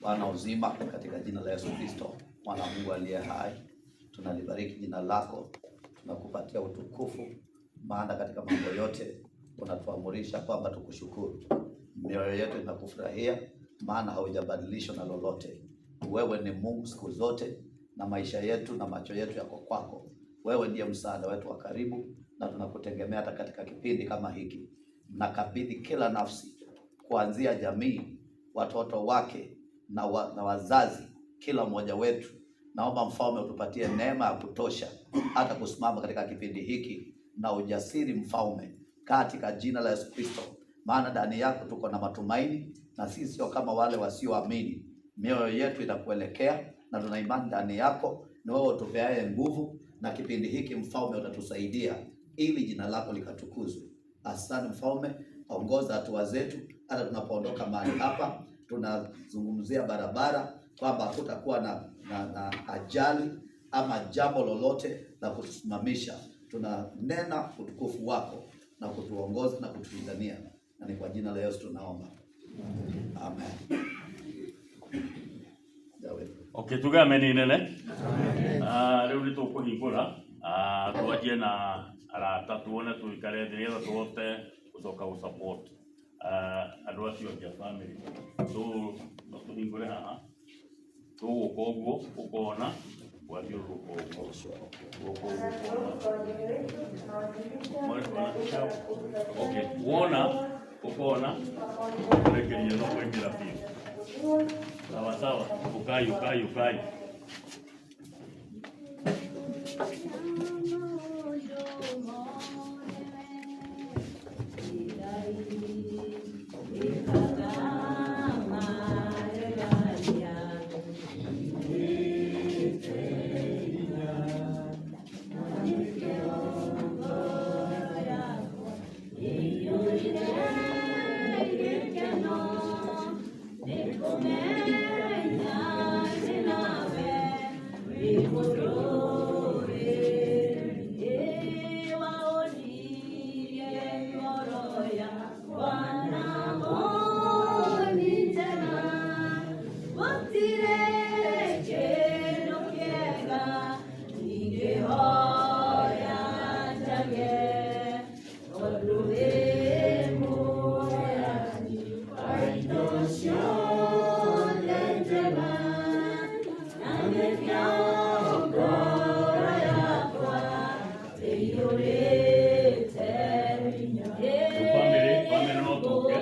Bwana uzima, katika jina la Yesu Kristo, mwana wa Mungu aliye hai, tunalibariki jina lako, tunakupatia utukufu, maana katika mambo yote unatuamurisha kwamba tukushukuru. Mioyo yetu inakufurahia, maana haujabadilishwa na lolote. Wewe ni Mungu siku zote, na maisha yetu na macho yetu yako kwako. Wewe ndiye msaada wetu wa karibu, na tunakutegemea hata katika kipindi kama hiki. Nakabidhi kila nafsi kuanzia jamii, watoto wake na wazazi, kila mmoja wetu. Naomba Mfalme utupatie neema ya kutosha hata kusimama katika kipindi hiki na ujasiri, Mfalme, katika jina la Yesu Kristo, maana ndani yako tuko na matumaini, na sisi sio kama wale wasioamini. Mioyo yetu itakuelekea na tuna imani ndani yako, ni wewe utupeaye nguvu, na kipindi hiki Mfalme utatusaidia ili jina lako likatukuzwe. Asante Mfalme, ongoza hatua zetu hata tunapoondoka mahali hapa. Tunazungumzia barabara kwamba hakutakuwa na ajali ama jambo lolote la kutusimamisha. Tunanena utukufu wako na kutuongoza na kutupigania, na ni kwa jina la Yesu tunaomba, amen. Dawe. Okay, tuge amen inene. Ah, rĩu nĩ tũkũhingũra. Ah, twanjie na arata tuone tuikare thĩ nĩgetha tũhote gũcoka gũ support ah, andũ acio angĩ a family. So no tũhingũre haha, tũgũka ũguo ũkona wathiũrũrũka ũguo, gũka ũguo ũkona. Okay, wona ũkona ũrekeria no kũingĩra biũ. Sawa sawa, ukai ukai ukai. Family, family no tũke.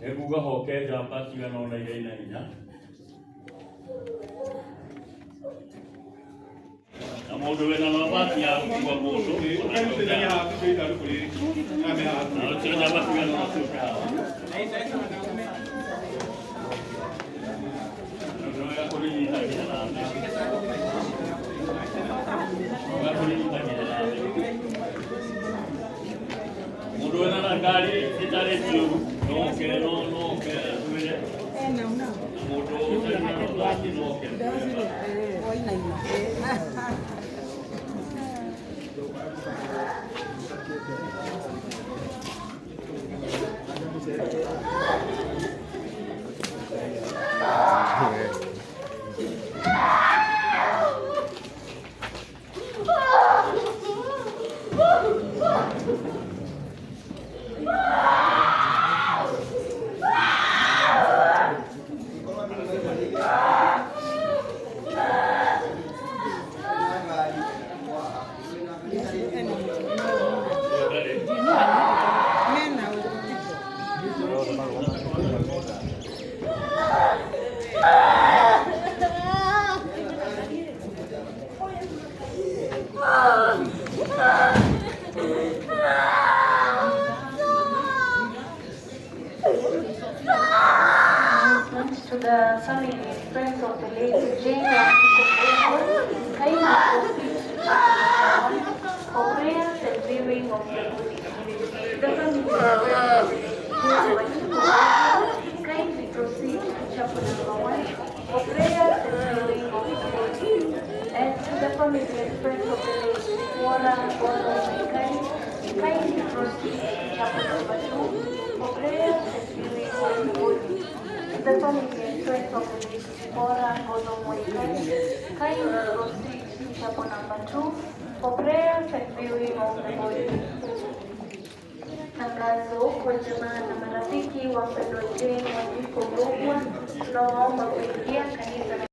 Nĩnguga hoke njamba cigana ũna iria ina hinya na mũndũ wĩna mabati ya gũkua mũndũ na ũcio njamba cigana ũna ciũke haha nĩ wega kũrĩnyitagĩra na thĩ wega kũrĩnyitagĩra na thĩ mũndũ wĩna na ngari ĩtarĩ njũru no oke no oke atwĩre na mũndũ ũtarĩ na mabati moke. To the family and friends of the late Jane Wanjiku, kindly proceed to chapel number 1 for prayers and viewing of the body. The family and friends of the late Jane Wanjiku, kindly proceed to chapel number 1 for prayers and viewing of the body. And to the family and friends of the late Wara Gordon Maikai, kindly proceed to chapel number 2 for prayers and viewing of the body. The family and friends of the late Bora Gordon Moikai, kindly proceed to chapel number 2 for prayers and viewing of the body. Tangazo kwa jamaa na marafiki wa mpendwa Jane Wanjiku Mbugua, tunawaomba kuingia kanisa.